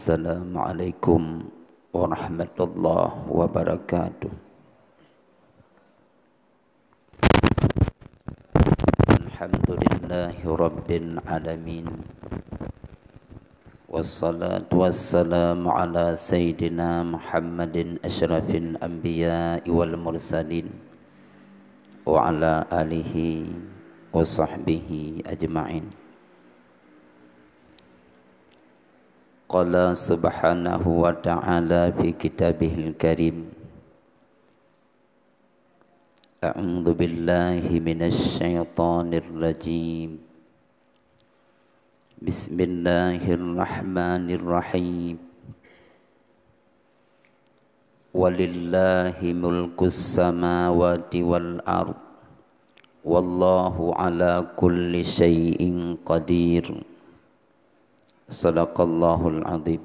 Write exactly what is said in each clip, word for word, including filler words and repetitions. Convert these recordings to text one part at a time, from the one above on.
Assalamualaikum warahmatullahi wabarakatuh. Alhamdulillahirabbil alamin. Wassalatu wassalamu ala sayyidina Muhammadin asyrafil anbiya'i wal mursalin, wa ala alihi wa sahbihi ajma'in. Qala subhanahu wa ta'ala fi kitabihil karim, a'udzu billahi minasy syaithanir rajim. Bismillahirrahmanirrahim. Walillahi mulkus samawati wal ard. Wallahu ala kulli syai'in qadir. Sadaqallahul azim.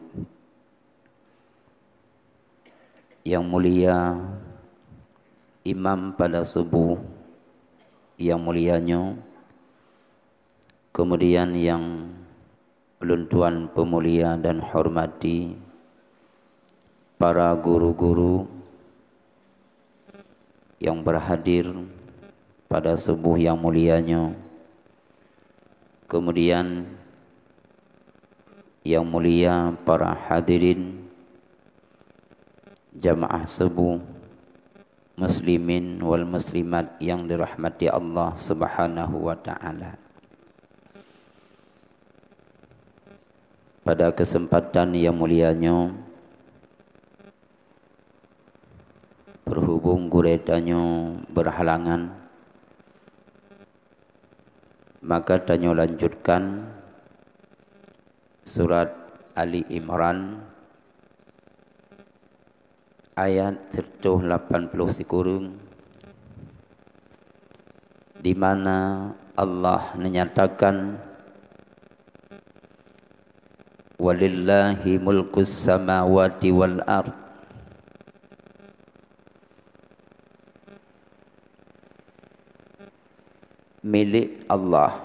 Yang mulia imam pada subuh, yang mulia nyoe, kemudian yang ulôn tuan peumulia dan hormati, para guru-guru yang berhadir pada subuh yang mulia nyoe, kemudian yang mulia para hadirin jamaah subuh, muslimin wal muslimat yang dirahmati Allah Subhanahu wa taala. Pada kesempatan yang mulia nyoe, berhubung gurée tanyoe berhalangan, maka tanyoe lanjutkan surat Ali Imran ayat seratus lapan puluh sikureueng, di mana Allah menyatakan, "Walillahi mulkus samawati wal ard." Milik Allah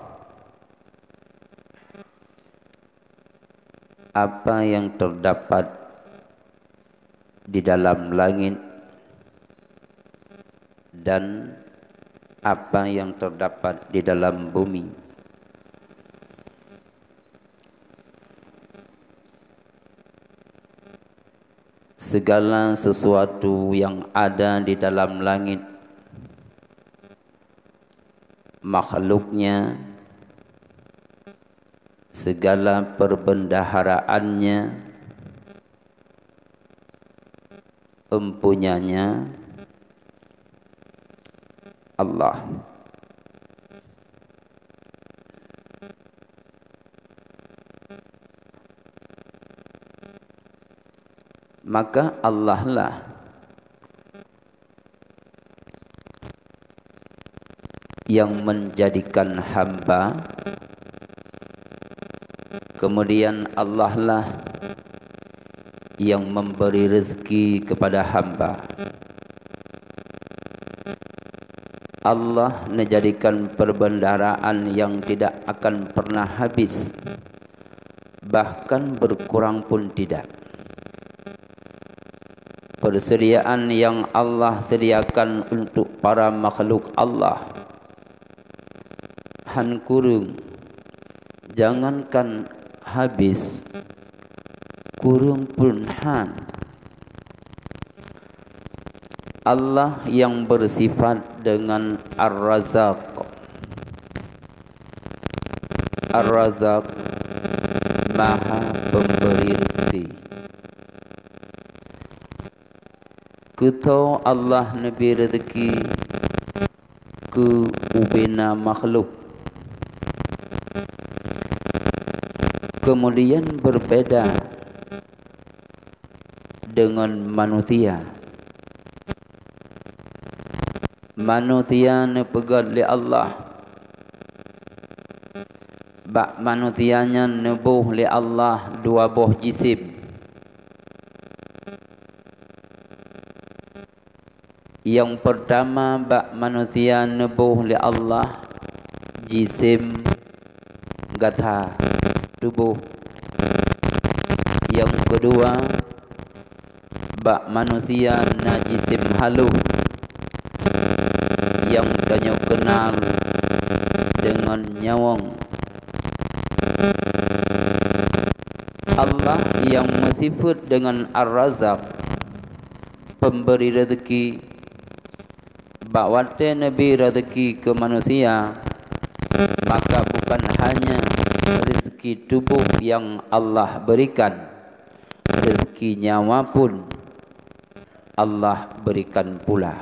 apa yang terdapat di dalam langit dan apa yang terdapat di dalam bumi. Segala sesuatu yang ada di dalam langit, makhluknya, segala perbendaharaannya, empunyanya Allah. Maka Allah lah yang menjadikan hamba, kemudian Allah lah yang memberi rezeki kepada hamba. Allah menjadikan perbendaharaan yang tidak akan pernah habis, bahkan berkurang pun tidak. Persediaan yang Allah sediakan untuk para makhluk Allah han kureueng, jangankan habis, kureueng pun han. Allah yang bersifat dengan Ar-Razzaq. Ar-Razzaq, Maha Pemberi rezeki. Keu toh Allah neubri rezeki keu ubena makhluk. Kemudian berbeda dengan manusia. Manusia neupeugét lé Allah, bak manusia nyan neuboh lé Allah dua boh jisim. Nyang peurtama bak manusia neuboh lé Allah jisim gata, tuboh. Nyang Keudua, bak manusia na jisim haloh nyang tanyoe keunal deungon nyawöng. Allah nyang meusifeuet deungon Ar-Razzaq, peumbri reuzeuki, bak watée neubri reuzeuki keu manusia, maka bukan hanya reuzeuki tuboh nyang Allah beurikan, reuzeuki nyawa pun Allah beurikan pula.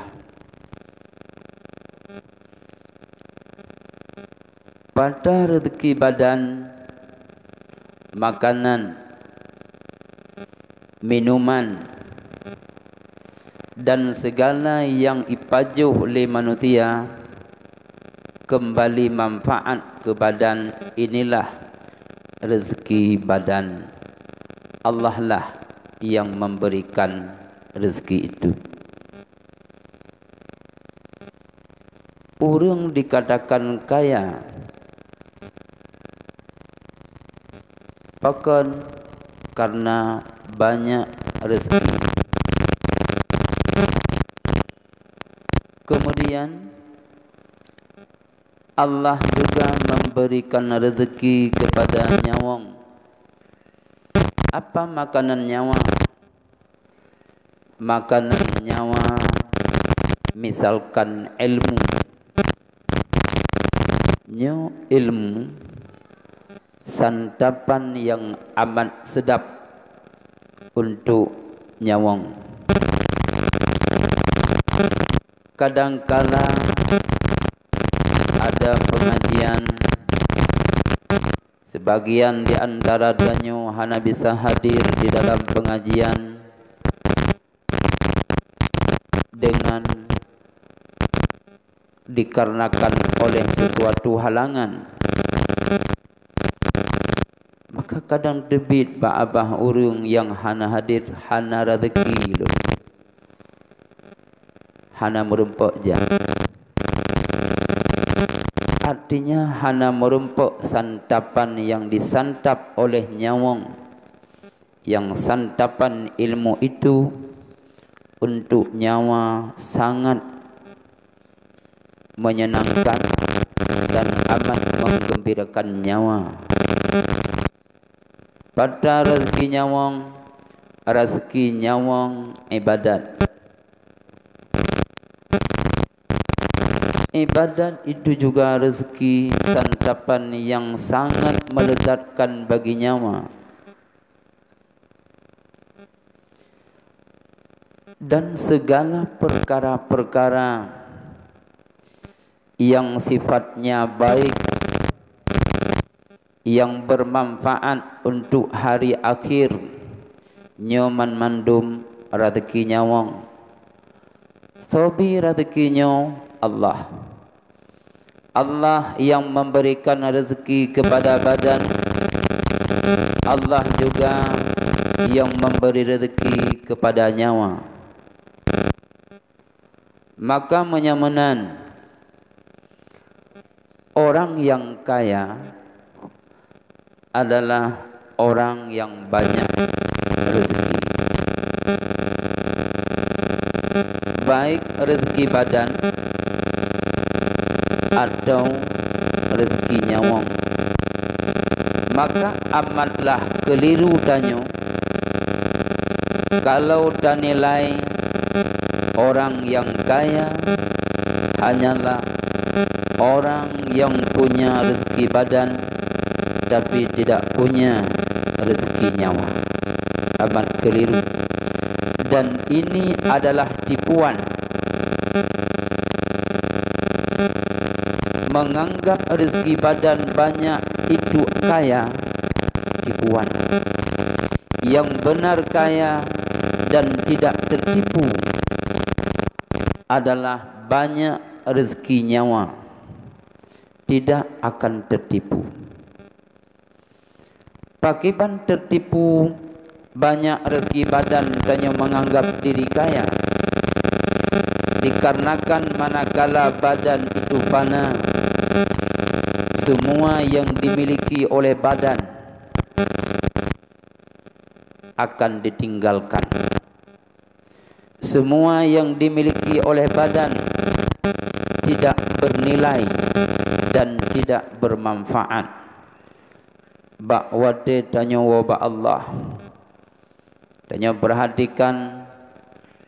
Bak reuzeuki badan, makanan, minuman, dan sigala nyang ipajoh lé manusia keumbali manfaat keu badan, inilah reuzeuki badan. Allah lah nyang membeurikan reuzeuki itu. Ureuëng dikatakan kaya, pakon? Karena banyak reuzeuki. Kemudian, Allah juga memberikan reuzeuki kepada nyawöng. Apa makanan nyawa? Makanan nyawa, misalkan ilmu. Nyoe ilmu santapan nyang amat seudap untuk nyawöng. Kadangkala ada pengajian, sebagian di antara tanyoe hana bisa hadir di dalam pengajian dengan dikarenakan oleh sesuatu halangan. Maka kadang teubiet bak babah ureuëng nyang hana hadir, hana reuzeuki lom. Hana meurumpok jak. Artinya, hana meurumpok santapan nyang disantap oleh nyawöng, nyang santapan ilmu itu untuk nyawa sangat menyenangkan dan amat menggembirakan nyawa. Pada reuzeuki nyawöng, reuzeuki nyawöng ibadat. Ibadat itu juga reuzeuki santapan nyang sangat melezatkan bagi nyawa. Dan segala perkara-perkara yang sifatnya baik, yang bermanfaat untuk hari akhir, nyoe banmandum reuzeuki nyawöng. Soe bri reuzeuki nyoe? Allah. Allah yang memberikan rezeki kepada badan, Allah juga yang memberi rezeki kepada nyawa. Maka meunyoe meunan, orang yang kaya adalah orang yang banyak rezeki. Baik rezeki badan atau rezeki nyawöng. Maka amatlah keliru tanyoe kalau tanilai orang yang kaya hanyalah orang yang punya rezeki badan, tapi tidak punya rezeki nyawa. Amat keliru. Dan ini adalah tipuan. Menganggap rezeki badan banyak itu kaya, tipuan. Yang benar kaya dan tidak tertipu adalah banyak rezeki nyawa, tidak akan tertipu. Pakriban tertipu banyak rezeki badan tanyoe menganggap diri kaya? Dikarenakan manakala badan itu fana, semua yang dimiliki oleh badan akan ditinggalkan. Semua yang dimiliki oleh badan tidak bernilai dan tidak bermanfaat. Bak watée tanyoe woe bak Allah, tanyoe perhatikan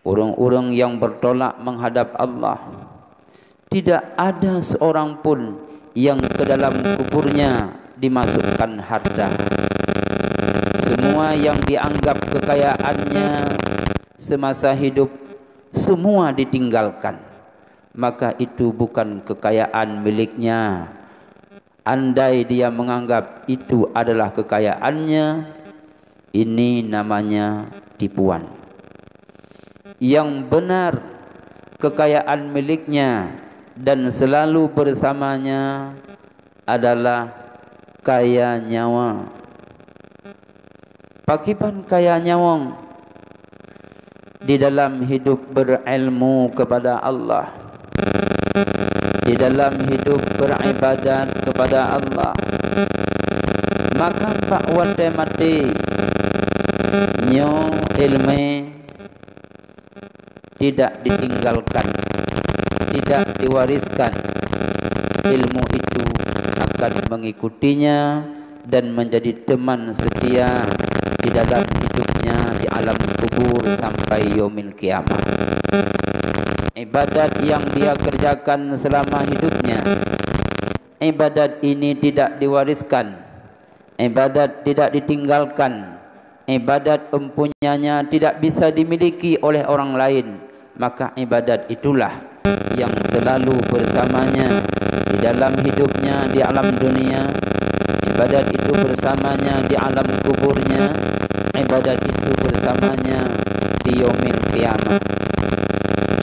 ureuëng-ureuëng yang bertolak menghadap Allah. Tidak ada seorang pun yang ke dalam kuburnya dimasukkan harta. Semua yang dianggap kekayaannya semasa hidup, semua ditinggalkan. Maka itu bukan kekayaan miliknya. Andai dia menganggap itu adalah kekayaannya, ini namanya tipuan. Yang benar, kekayaan miliknya dan selalu bersamanya adalah kaya nyawa. Pakriban kaya nyawöng? Di dalam hidup berilmu kepada Allah, di dalam hidup beribadat kepada Allah. Maka bak watée maté, nyoe iéleumé tidak ditinggalkan, tidak diwariskan. Ilmu itu akan mengikutinya dan menjadi teman setia di dalam hidupnya di alam kubur sampai yaumil qiyamah. Ibadat yang dia kerjakan selama hidupnya, ibadat ini tidak diwariskan, ibadat tidak ditinggalkan, ibadat empunyanya tidak bisa dimiliki oleh orang lain, maka ibadat itulah yang selalu bersamanya di dalam hidupnya di alam dunia, ibadat itu bersamanya di alam kuburnya, ibadat itu bersamanya di yaumil qiyamah.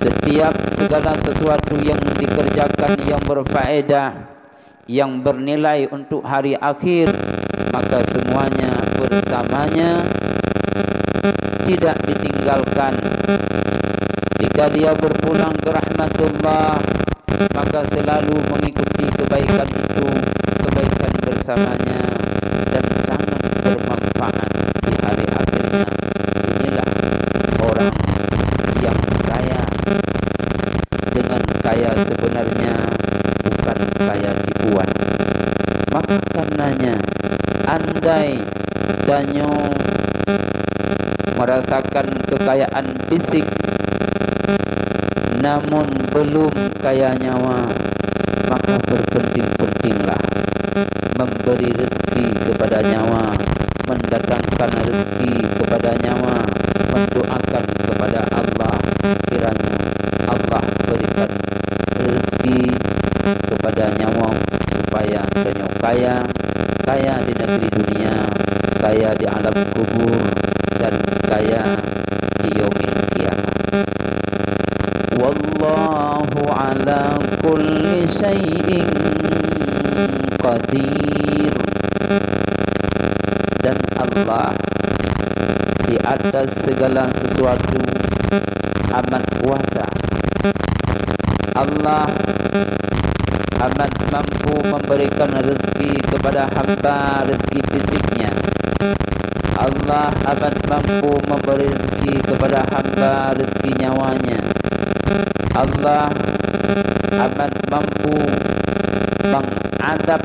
Setiap segala sesuatu yang dikerjakan yang berfaedah, yang bernilai untuk hari akhir, maka semuanya bersamanya tidak ditinggalkan. Jika dia berpulang ke rahmatullah, maka selalu mengikuti kebaikan itu, kebaikan bersamanya, dan sangat bermanfaat di hari akhirnya. Inilah orang yang kaya dengan kaya sebenarnya, bukan kaya tipuan. Maka karenanya, andai tanyoe merasakan kekayaan fisik, namun belum kaya nyawa, maka berpenting-pentinglah memberi rezeki kepada nyawa, mendatangkan rezeki kepada nyawa, mendoakan kepada Allah, kiranya Allah berikan rezeki kepada nyawa supaya tanyoe kaya, kaya di negeri dunia, kaya di alam kubur, dan kaya di yaumil qiyamah. Wallahu ala kulli syai'in qadir. Dan Allah di atas segala sesuatu amat kuasa. Allah amat mampu memberikan rezeki kepada hamba rezeki fisiknya. Allah amat mampu memberi rezeki kepada hamba rezeki nyawanya. Allah amat mampu mengadab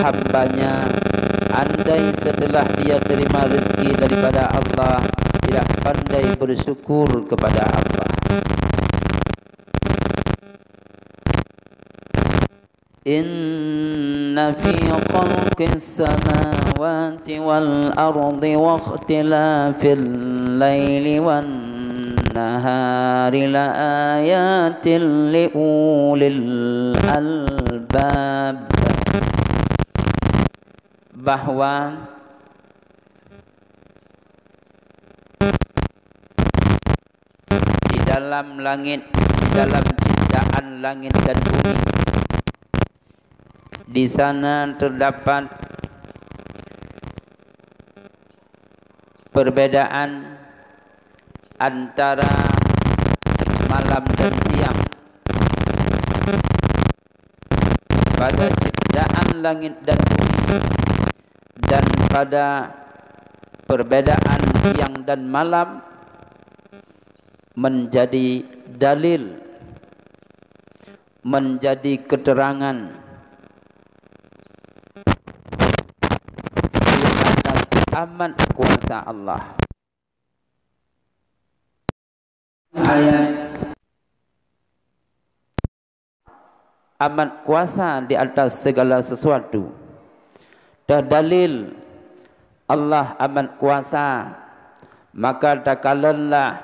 hambanya andai setelah dia terima rezeki daripada Allah tidak pandai bersyukur kepada Allah. Inna fi khalqis samawati wal ardi wa ikhtilafil laili wan nahari la ayatil li ulil albab. Bahwa di dalam langit, di dalam ciptaan langit dan bumi, di sana terdapat perbedaan antara malam dan siang. Pada ciptaan langit dan bumi, dan pada Perbedaan siang dan malam menjadi dalil, menjadi keterangan di atas amat kuasa Allah. Ayat amat kuasa di atas segala sesuatu. Terdalil Allah amat kuasa, maka takalonlah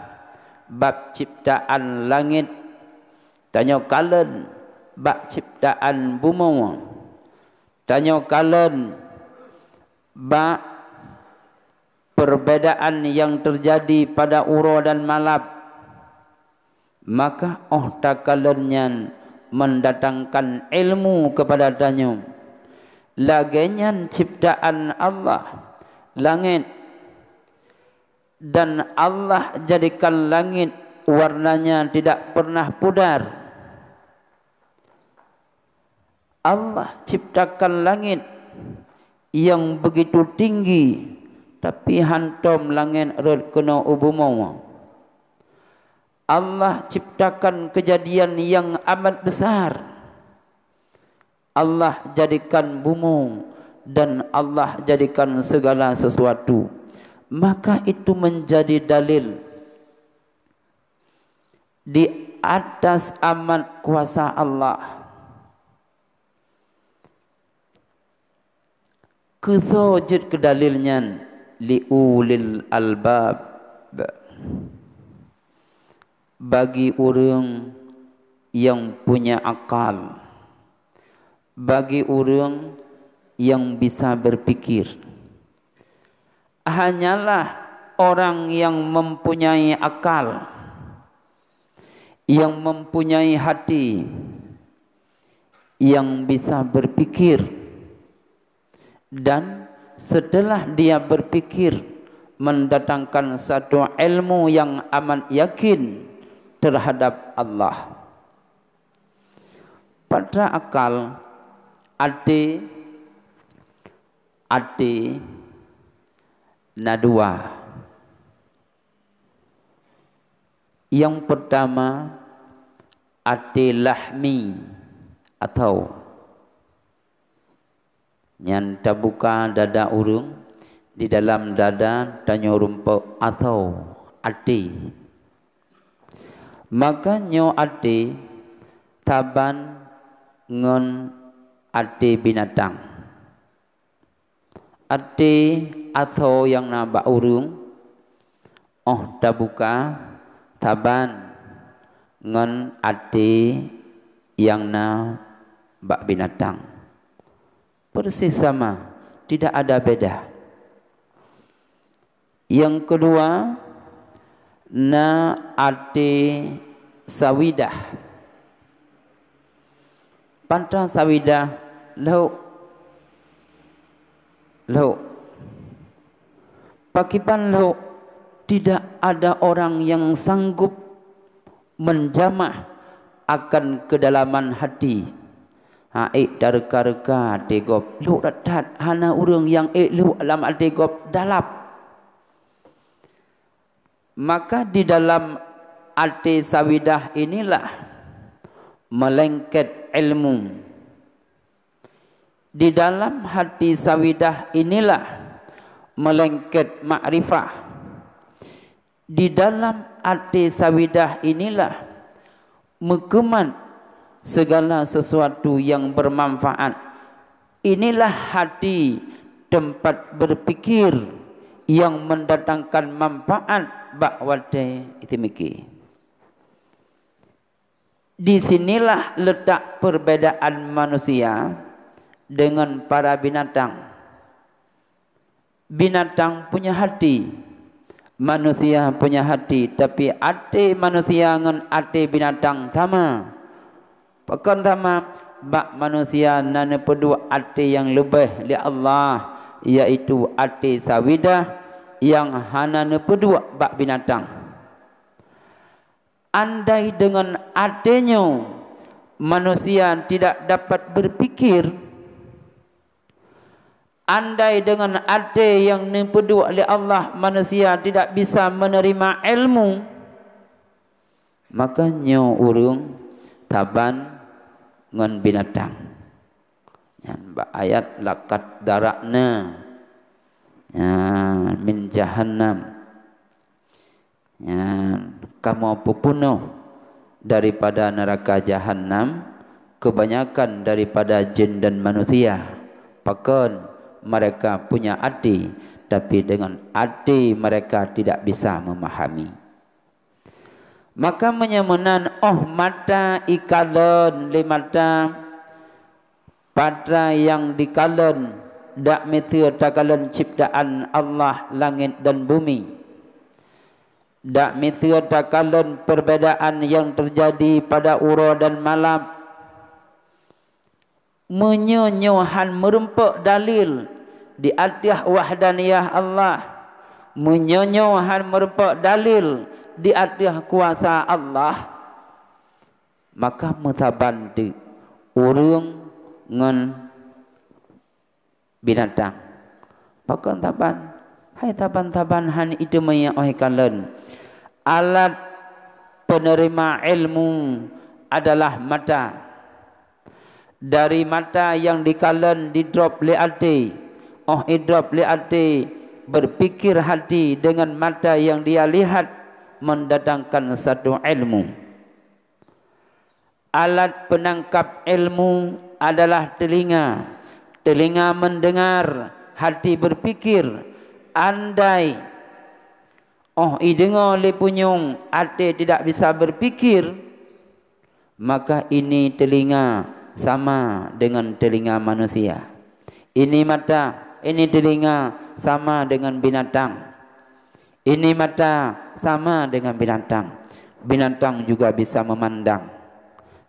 bab ciptaan langit, tanyoe kalon bak ciptaan bumoe, tanyoe kalon bak perbedaan yang terjadi pada uroe dan malam, maka óh takalon nyan mendatangkan ilmu kepada tanyoe. Lagée nyan ciptaan Allah, langit, dan Allah jadikan langit warnanya tidak pernah pudar. Allah ciptakan langit yang begitu tinggi, tapi hantom langit rhot keunoe u bumoe. Allah ciptakan kejadian yang amat besar. Allah jadikan bumoe dan Allah jadikan segala sesuatu. Maka itu menjadi dalil di atas amat kuasa Allah. Keusoe jeuet keu dalil nyan? Li ulil albab, bagi ureuëng yang punya akal, bagi ureuëng yang bisa berpikir. Hanyalah orang yang mempunyai akal, yang mempunyai hati, yang bisa berpikir, dan setelah dia berpikir, mendatangkan satu ilmu yang amat yakin terhadap Allah. Pada akal, até, até na dua. Yang pertama, até lahmi atau nyan tabuka dada ureuëng, di dalam dada tanyoe rumpok atau até. Maka nyoe até taban ngon até binatang. Até atau nyang na bak ureuëng, óh tabuka, taban ngon até nyang na bak binatang. Persis sama, tidak ada beda. Yang kedua, na até sawidah. Panta sawidah lhok, lhok. Pakriban lhok, tidak ada orang yang sanggup menjamah akan kedalaman hati. Ha, ék tareuka-reuka até gob, lhok that-that, hana ureuëng nyang ék lhok lam até gob dalap. Maka di dalam até sawidah inilah meulengket ilmu. Di dalam hati sawidah inilah meulengket makrifah. Di dalam até sawidah inilah meukeumat segala sesuatu yang bermanfaat. Inilah hati tempat berpikir yang mendatangkan manfaat bak watée teumiki. Di sinilah letak perbedaan manusia dengan para binatang. Binatang punya hati, manusia punya hati, tapi até manusia ngon até binatang sama. Pakon sama? Bak manusia na neupeuduek até nyang leubeh lé Allah, yaitu até sawidah nyang hana neupeuduek bak binatang. Andai dengan até nyoe manusia tidak dapat berpikir, Andai deungon até nyang neupeuduek lé Allah manusia tidak bisa menerima ilmu, maka nyoe ureuëng saban ngon binatang. Nyan bak ayat laqad dara'na, ya, min jahannam. Nyan, kamoe peupunoh daripada neuraka jahannam kebanyakan daripada jin dan manusia. Pakon? Mereka punya até, tapi dengan até mereka tidak bisa memahami. Maka meunyoe meunan óh mata ikalon lé mata, pada nyang dikalon dak miseue takalon ciptaan Allah langit dan bumi. Dak miseue takalon perbedaan nyang teujadi pada uroe dan malam. Meunyoe nyoe han meurumpok dalil di ateueh wahdaniyah Allah, meunyoe nyoe han meurumpok dalil di ateueh kuasa Allah, maka meusaban teuk ureuëng ngon binatang. Pakon saban? Hai saban-saban han iteumé óh ikalon. Alat penerima ilmu adalah mata. Dari mata nyang dikalon didrop lé até, óh idrop lé até, berpikir hati dengan mata yang dia lihat mendatangkan satu ilmu. Alat penangkap ilmu adalah telinga. Telinga mendengar, hati berpikir. Andai óh ideungoe lé punyueng até tidak bisa berpikir, maka ini telinga sama dengan telinga manusia. Ini mata, ini telinga sama dengan binatang. Ini mata sama dengan binatang. Binatang juga bisa memandang.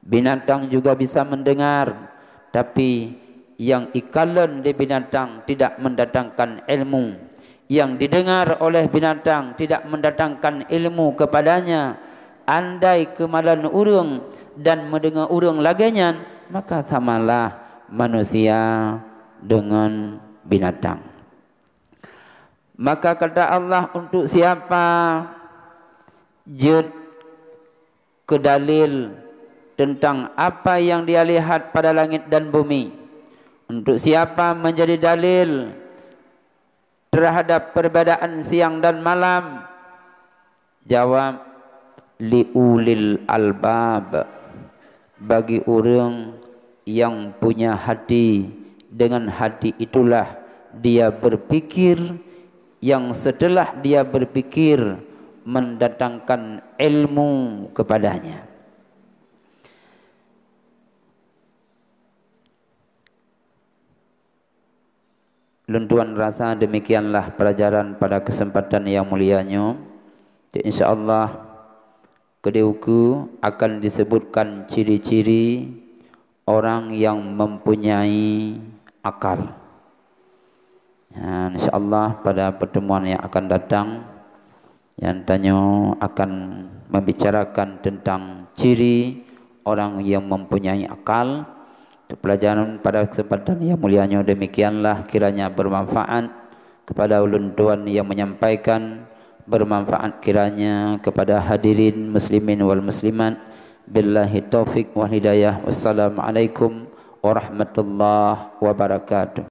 Binatang juga bisa mendengar. Tapi yang ikalon di binatang tidak mendatangkan ilmu. Yang didengar oleh binatang tidak mendatangkan ilmu kepadanya. Andai keumalon ureuëng dan meudeungoe ureuëng lagée nyan, maka samalah manusia dengan binatang. Maka kata Allah, untuk siapa jeuet keu dalil tentang apa yang dia lihat pada langit dan bumi? Untuk siapa menjadi dalil terhadap perbedaan siang dan malam? Jawab, liulil albab, bagi ureuëng yang punya hati, dengan hati itulah dia berpikir, yang setelah dia berpikir mendatangkan ilmu kepadanya. Lôn tuan rasa demikianlah pelajaran pada kesempatan yang mulia nyoe. Insya Allah, keudeh ukeue akan disebutkan ciri-ciri orang yang mempunyai akal. Dan insya Allah pada pertemuan yang akan datang, yang tanyoe akan membicarakan tentang ciri orang yang mempunyai akal. Untuk pelajaran pada kesempatan yang mulia nyoe demikianlah, kiranya bermanfaat kepada ulôn tuan yang menyampaikan, bermanfaat kiranya kepada hadirin muslimin wal muslimat. Billahi taufik wal hidayah. Wassalamualaikum warahmatullahi wabarakatuh.